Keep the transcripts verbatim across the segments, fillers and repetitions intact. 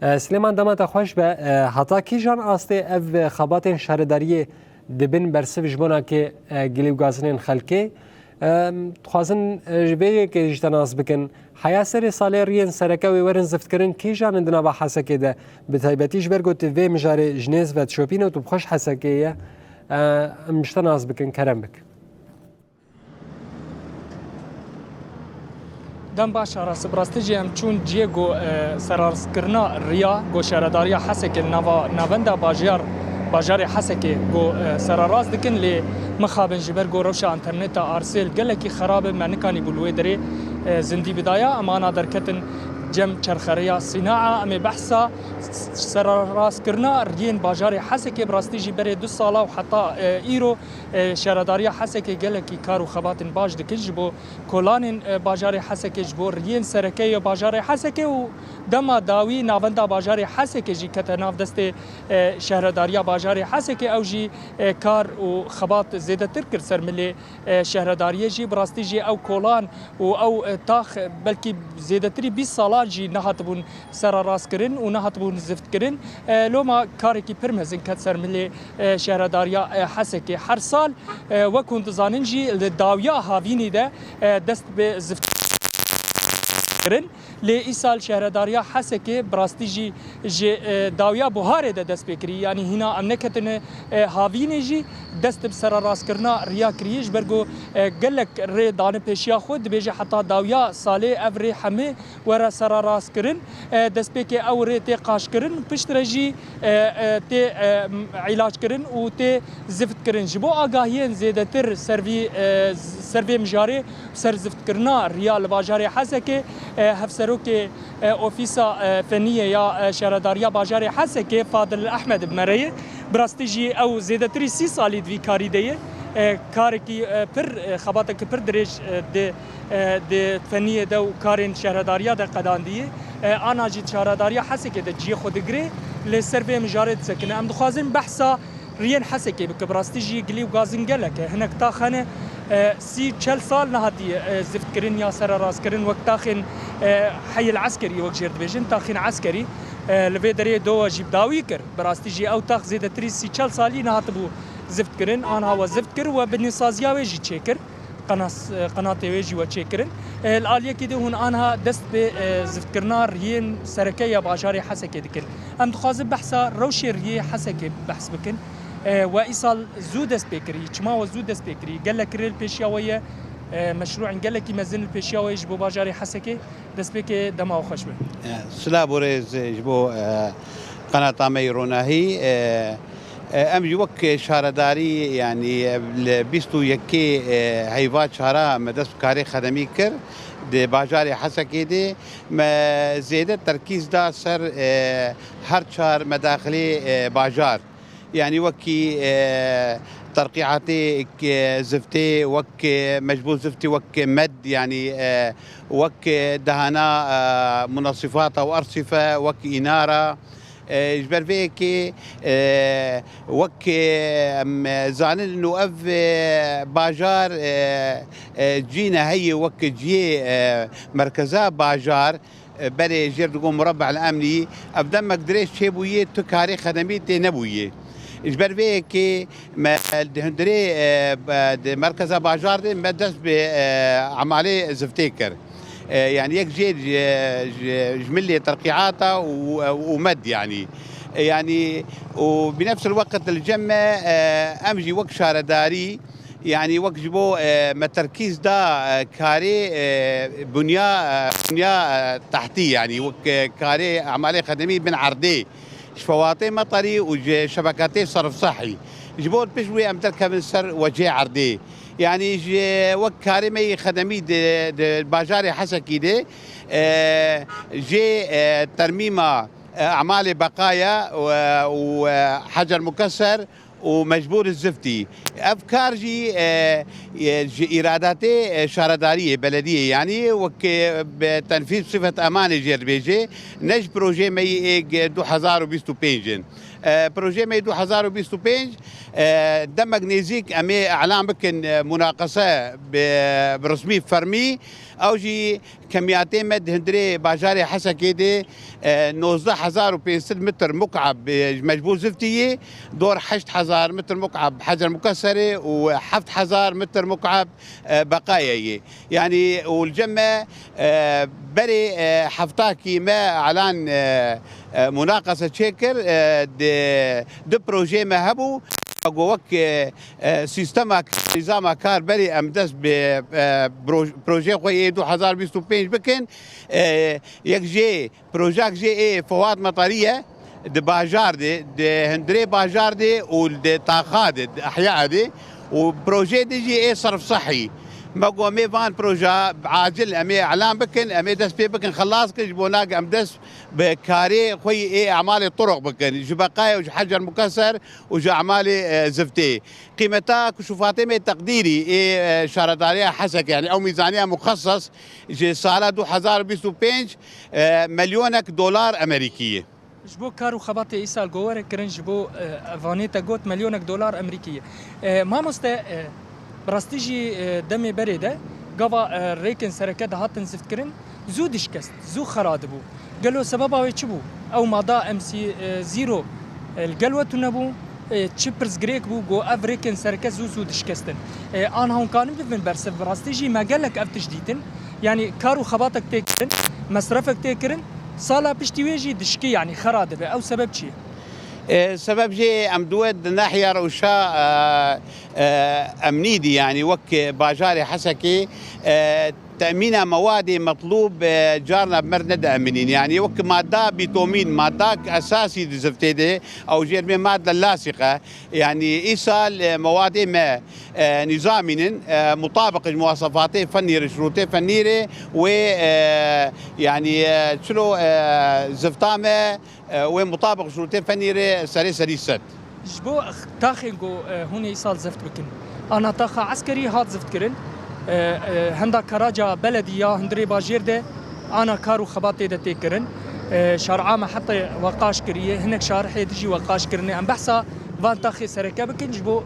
E, Silêman, dema te xweş be. E, heta kîjan astê ev xebatên şaredariyê dibin bersiv ji bona kê, e, gilî û gazinên xelkê? E, dixwazin, e, ji vê yekê ji te nas bikin. Heya serê salê riyên sereke wê werin ziftkirin kîjan in di nava Hesekê de? Bi taybetî ji ber ku tu vê mijarê ji nêz ve dişopîne û tu bi xwe ji Hesekê ye. E, em ji te nas bikin, kerem bik. Dem baş, Aras. Bi rastî jî em çûn cihê ku, e, serarastkirina riya ku şaredariya Hesekê li nava navenda bajiyar, bajarê Hesekê ku, e, serarast dikin, lê mixabin ji ber ku rewşa înterneta Arsêl gelekî xerab e, me nikanîbû li wê derê, e, zindî bidaya. Em ana derketin cem çerxereya Sînaa, em ê behsa s-, s-, serarastkirina riyên bajarê Hesekê, bi rastî jî berê du sala û heta, e, îro, e, şaredariya Hesekê gelekî kar û xebatên baş dikin ji bo kolanên, e, bajarê Hesekê, ji bo riyên sereke yê bajarê Hesekê û dema dawî navenda bajarê Hesekê jî kete nav destê, e, şehredariya bajarê Hesekê. Ew jî, e, kar û xebat zêdetir kir ser milê, e, şehredariyê jî. Bi rastî jî ew kolan û ew, e, tax, e, belkî zêdetirî bîst salan jî nehatibûn serarastkirin û nehatibûn ziftkirin. E, loma karekî pir mezin ket ser milê, e, şehredariya, e, Hesekê. Her sal, e, wek hûn dizanin jî li dawiya havînê de, e, dest bi zift kirin. Lê îsal şehredariya Hesekê bi rastî jî ji, e, dawiya buharê de dest pê kirî. Yanî hîna em neketine, e, havînê jî dest bi serarastkirina riya kiriye, ji ber ku, e, gelek rê dane pêşiya xwe, dibêje heta dawiya salê ev rê hemê were serarastkirin. E, destpêkê ew rê tê qaşkirin, piştre jî, e, e, tê, e, îlackirin û tê ziftkirin. Ji bo agahiyên zêdetir ser vî, e, ser vê mijarê, ser ziftkirina riya li bajarê Hesekê, e, hevserokê, e, Ofîsa, e, Feniyê ya, e, Şaredariya Bajarê Hesekê, Fadil Ehmed bi me re ye. Bi rastî jî ew zêdetirî sî salî di vî karî de ye. E, karekî, e, pir, e, xebatekî pir dirêj, e, di e, di feniyê de û karên şehredariya de qedandiye. E, ana jî şehredariya Hesekê de cihê xwe digire, lê ser vê mijarê disekine. Em dixwazin behsa riyên Hesekê bike. Bi rastî jî gilî û gazin gelek e. Hinek tax hene, e, sî çel sal nehatiye, e, ziftkirin ya sererastkirin, wek taxên, e, heyil eskerî, wek jêr dibêjin, taxên eskerî, e, li vê derê dowa jî bi dawî kir. Bi rastî jî ew tax zêdetirî sî çel salî nehatibû ziftkirin. Anha we zift kir, we binîsaziya wê jî çêkir. Qenas-, qenatê wê jî we çêkirin. E, li aliyekî de hûn anha dest bi, e, ziftkirina riyên sereke ya bajarê Hesekê dikin. Em dixwazin behsa rewşê riyê Hesekê behs bikin. E, we îsal zû dest pê kirî, çima we zû dest pê kirî? Gelek rê li pêşiya we ye, e, meşrûên gelekî mezin li pêşiya we ye ji bo bajarê Hesekê. Destpêkê dema we xweş be. E, silav û rêz ji bo, e, qenata me yê ronahî. E, E, em jî wek şaredarî, yanî, e, li bîst û yekê, e, heyva çara me dest bi karê xedemî kir. Di bajarê Hesekê de me zêde terkîz da ser, e, her çar medaxilê, e, bajar. Yanî wekî, e, terqîatê, e, ziftê, wek, e, mecbûr ziftê, wek med, yanî, e, wek, e, dahana, e, munasifata û ersîfe, wek înara. E, ji ber vê yekê, e, wek, e, em zanin û ev, e, bajar, e, e, cî ne heye wek cihê, e, merkeza bajar, e, berê jêr digo Murabba el Emnî, ev demek dirêj çêbûye, tu karê xedemî tê nebûye. Ji ber vê yekê me di hundirê, e, be-, di merkeza bajar de me dest bi, e, emalê ziftê kir. E, yanî yek jê ji, ji, ji milê terqîata û, û med yanî. E, yanî û bi nefs el-weqt li cem me, e, em jî wek şaredarî, yanî wek ji bo, e, me terkîz da, e, karê, e, bunya, e, bunya, e, tehtî, yanî wek, e, karê emalê xedemî bin erdê. Ji fewatê meterî û ji şebekatê serf sehî. Ji bo pişt wê em derkevin ser wecihê erdê. Yanî ji wek karê me yê xedemî di, di bajarê Hesekî de, e, jê, e, termîma, e, emalê beqaya, e, û, e, hecer mukeser û mecbûr ziftî. Ev kar jî, e, e, ji îradatê, e, şaredariyê, belediyê, yanî wek, e, bi tenfîz sifet emanê jê dibêje, ne ji projeyê me yê êg du hezar û bîst û pênc in. E, projeyê me du hezar û bîst û pênc, e, demek nêzîk em ê elan bikin, e, munaqese bi, bi resmî fermî. Ew jî kemiyatê me di hundirê bajarê Hesekê de, e, nozdeh hezar û pênc sed metr mukab, e, ji mecbûr ziftî ye, dor heşt hezar metr mukab Hecer Mukeserê û heft hezar metr mukab, e, Beqaya ye. Yanî û li cem me, e, berê, e, heftakî me elan, e, e, munaqese çêkir, e, di, du projeyê me hebû. Ku wek, e, e, sîstema, nîzama kar berê em dest bi, e, proj-, projeyê xwe yê du hezar bîst û pênc bikin. E, yek jê, projek jê ê Fuat Metarî ye, di bajar de, di hundirê bajar de û di taxa de, di ehya de û projeyê din jî ê Serf Sehî. Me got, em ê van proja acil em ê elan bikin, em ê dest pê bikin, xelas bikin, ji bo nag em dest bi karê xwe yê ê emalê turuq bikin. Ji Beqaya û ji Hecer Mukeser û ji emalê, e, ziftê. Qîmeta kuşufatê me teqdîrî ê, e, şaredariya Hesekê, yanî ew mîzaniya muxeses ji sala du hezar û bîst û pênc, e, milyonek dolar Amerîkî ye. Ji bo kar û xebatê îsal go were kirin, ji bo, e, vanê te got milyonek dolar Amerîkî ye. E, mamoste, e, bi rastî jî, e, demê berê de gava, e, rêkên sereke dihatin ziftkirin, zû dişkest, zû xera dibû. Gelo sebeba wê çi bû? Ew mada M C, e, zero, e, li gel we tune bû? E, çi pirsgirêk bû ku ev rêkên sereke zû zû dişkestin? E, anha hûn kanin bibin bersiv? Bi rastî jî me gelek ev tişt dîtin. Yanî kar û xebatek tê kirin, mesrefek tê kirin, sala piştî wê jî dişkî, yanî xera dibe. Ew sebeb çi ye? E, sebeb jî em diwe di nahiya rewşa, e, e, emnî dî, yanî wek bajarê Hesekê, e, temîna mewadê metlûb, e, carna bi me re nediemînîn. Yanî wek madda bîtomîn, madda esasî di ziftê de, ew jê re bê madde lasîqe. Yanî îsal, e, mewadê me, e, nîzamîn in, e, mutabiq ji muwasefatê fenî re, şurûtê fenî re wê, e, yanî, e, çilo, e, zifta me, e, wê mutabiq şurûtê fenî re serê serî set. Ji bo taxên ku, e, hûn ê îsal zift bikin, ana taxa eskerî hat zift kirin. E, e, henda karaca beledî ya hundirê bajêr de ana kar û xebat tê de tê kirin. E, şar'a me heta weqaş kiriye, hinek şarihê dijî weqaş kirine. Em behsa van taxê sereke bikin ji bo,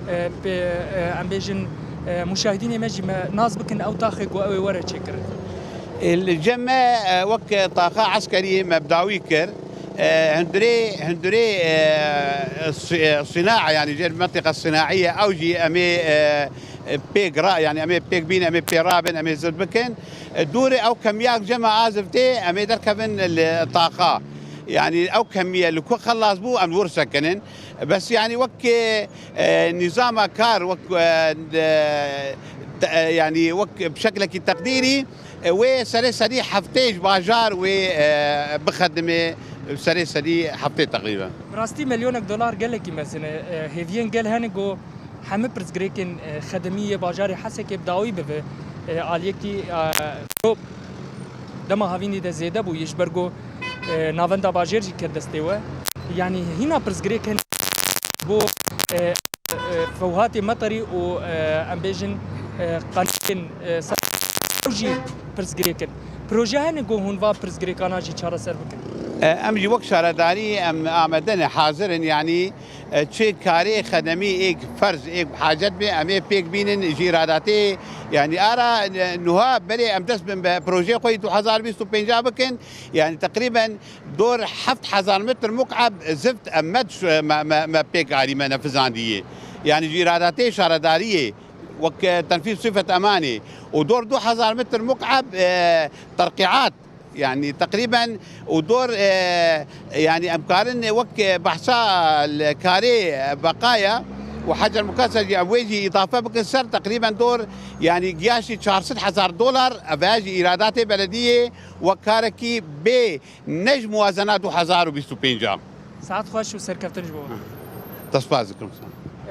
e, pê, e, em bêjin, e, muşahidînê me jî me nas bikin ew taxê ku ew ê were çêkirin. E, li cem me, e, wek taxa eskerî me bi dawî kir. E, hundirê, hundirê, e, si-, e, sînae, yanî jê re mentiqa sînaî ye, ew jî em ê, e, e, pêk ra, yanî em ê pêk bîn, em ê pê rabin, em ê zift bikin. E, dûrê ew kemiya ku cem me a ziftê, em ê derkevin li taxa. Yanî ew kemiye li ku xelas bû, em wir sekinin. Bes yanî wek, e, nîzama kar, wek, e, de, te, e, yanî wek bi şeklekî teqdîrî, e, wê serê serî heftê ji bajar wê, e, bixedimê, serê serî heftê teqrîben. Bi rastî milyonek dolar gelekî mezin e. E, hêviyên gel hene ku hemî pirsgirêkên, e, xedimî yê bajarê Hesekê bi dawî bibe, e, aliyekî, e, ku dema havînî de zêde bûye, ji ber ku, e, navenda bajêr jî kir destê we. Yanî hîna pirsgirêk hene bo, e, e, fewhatê meterî û, e, em bêjin, e, qaniyên, e, ser ew jî pirsgirêk in. Proje hene ku hûn va pirsgirêkana jî çareser bikin? E, em jî wek şaredarî em amade ne, hazir in, yanî, e, çi karê xedemî êk ferz, êk bi hacet be, em ê pêk bînin ji îradatê, yanî ara, e, nuha berê em dest bin bi projeyê xwe yî du hezar bîst û pênc bikin, yanî teqrîben dor heft hezar metr muk'eb zift em me diş-, me, me, me pêk arî me nefizandiye. Yanî ji îradatê şaredariyê wek, e, tenfîz sifet emanê û dor du hezar metr muk'eb, e, terqîat. Yanî teqrîben û dor, e, yanî em karin wek, e, behsa li karê, e, Beqaya û Hecer Mukeser jî em wê jî îdafe bikin ser, teqrîben dor, yanî giya jî çar sed hezar dolar, ev e jî îradatê belediyê wek karekî bê ne ji muwazena du hezar û bîst û pênc. Saet xweş û serkeftin ji bo we. Destbaz dikim.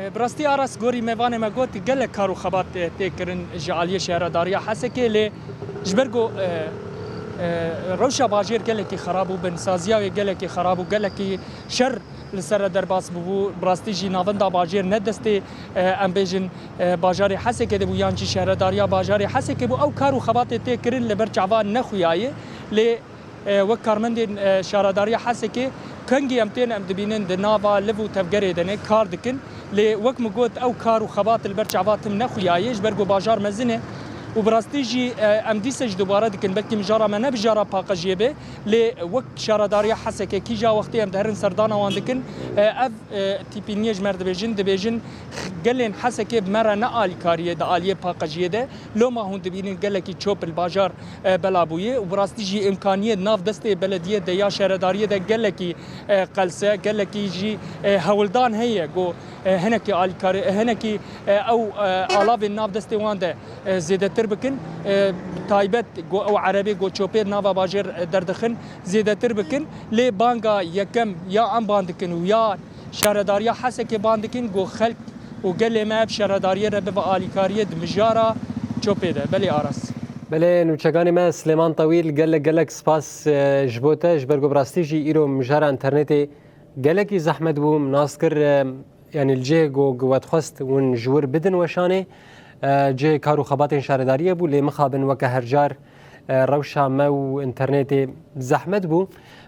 E, bi rastî Aras gorî mêvanê me got, gelek kar û xebat, e, tê kirin ji aliyê şehredariya Hesekê, lê ji ber ku, e, e, rewşa bajêr gelekî xerab û binsaziya wê gelekî xerab û gelekî şer li ser re derbas bûbû, bi rastî jî navenda bajêr ne destê, e, em bêjin, e, bajarê Hesekê de bû yan jî şehredariya bajarê Hesekê bû. Ew kar û xebatê tê kirin li ber çava nexuyaye, lê E, wek karmendên, e, Şaredariya Hesekê, kengî em tên, em dibînin di nava liv û tevgerê de ne kar dikin. Lê wek min got, ew kar û xebat li ber çava tim nexuyaye, ji ber ku bajar mezin e. Û bi rastî jî, e, em dîse jî dubare dikin, belkî mijara me ne mijara paqijiyê be, lê wek Şaredariya Hesekê kîja wextê em diherin serdana wan dikin, e, ev, e, tîpîniyê ji me re dibêjin, dibêjin, gelên Hesekê bi me re ne alîkariyê di aliyê paqijiyê de. Loma hûn dibînin gelekî çop li bajar, e, bela bûye û bi rastî jî îmkaniyê di nav destê belediyê de ya şaredariyê de gelekî, e, qelse, gelekî jî, e, hewldan heye ku, e, hinekî alîkarî, e, hinekî, e, ew, e, alavên nav destê wan de, e, zêdetir bikin. E, bi taybet ku ew erebê ku çopê di nava bajêr, e, derdixin zêdetir bikin. Lê banga yekem ya em ban dikin û ya Şaredariya Hesekê ban dikin ku xelk û gelê me bi şaredariyê re bibe alîkariyê di mijara çopê de. Belê Aras. Belê nûçeganê me Silêman Tewîl, gelek gelek spas, e, ji bo te, ji ber ku bi rastî jî îro mijara înternetê gelekî zehmet bû, min nas kir, e, yanî li cihê ku, ku we dixwest hûn ji wir bidin weşanê, e, cihê kar û xebatên şaredariyê bû, lê mixabin weke her car, e, rewşa me û înternetê zehmet bû.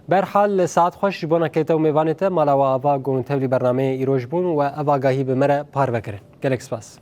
Berhal, saet xweş ji bona keyte û mêvanê te, mala we ava ku hûn tevlî bernameyê îroj bûn û ev agahî bi me re parve kirin. Gelek spas.